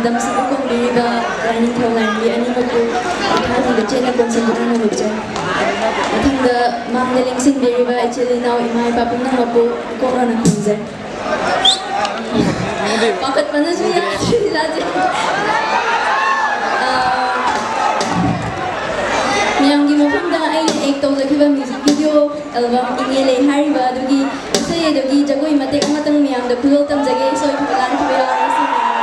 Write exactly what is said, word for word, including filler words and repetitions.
ꯂꯝꯁꯤꯕꯨ ꯀꯣꯟꯕꯤꯔꯤꯕ ꯂꯥꯏꯅꯤꯡꯊꯧ ꯂꯥꯏꯔꯦꯝꯕꯤ ꯑꯅꯤꯃꯛꯄꯨ ꯏꯈꯥ ꯊꯪꯕ ꯆꯦꯠꯅ ꯀꯣꯟꯁꯤꯟꯗꯨꯅ ꯅꯣꯂꯨꯛꯆꯩ꯫ ꯃꯊꯪꯗ ꯃꯥꯡꯗ ꯂꯦꯡꯁꯤꯟꯕꯤꯔꯤꯕ ꯏꯆꯤꯜ ꯏꯅꯥꯎ ꯏꯃꯥ ꯏꯄꯥ ꯄꯨꯝꯅꯃꯛꯄꯨ ꯏꯀꯣꯛ ꯂꯥꯎꯅ ꯈꯨꯔꯨꯝꯖꯩ꯫ ꯄꯥꯈꯠꯄꯅꯁꯨ ꯌꯥꯗ꯭ꯔꯦ ꯏꯁꯥꯁꯦ꯫ ꯑꯥ, ꯃꯌꯥꯝꯒꯤ ꯃꯐꯝꯗ ꯑꯩꯅ ꯑꯦꯛ ꯇꯧꯖꯈꯤꯕ ꯃ꯭ꯌꯨꯖꯤꯛ ꯚꯤꯗꯤꯑꯣ ꯑꯦꯜꯕꯝ ꯏꯅꯦ ꯂꯩ ꯍꯥꯏꯔꯤꯕ ꯑꯗꯨꯒꯤ ꯏꯁꯩ ꯑꯗꯨꯒꯤ ꯖꯒꯣꯏ ꯃꯇꯦꯛ ꯑꯃꯇꯪ ꯃꯌꯥꯝꯗ ꯈꯨꯗꯣꯜ ꯇꯝꯖꯒꯦ꯫ ꯁꯣꯏꯈꯤꯕ ꯂꯥꯟꯈꯤꯕ ꯌꯥꯎꯔꯕꯁꯨ ꯃꯌꯥꯝ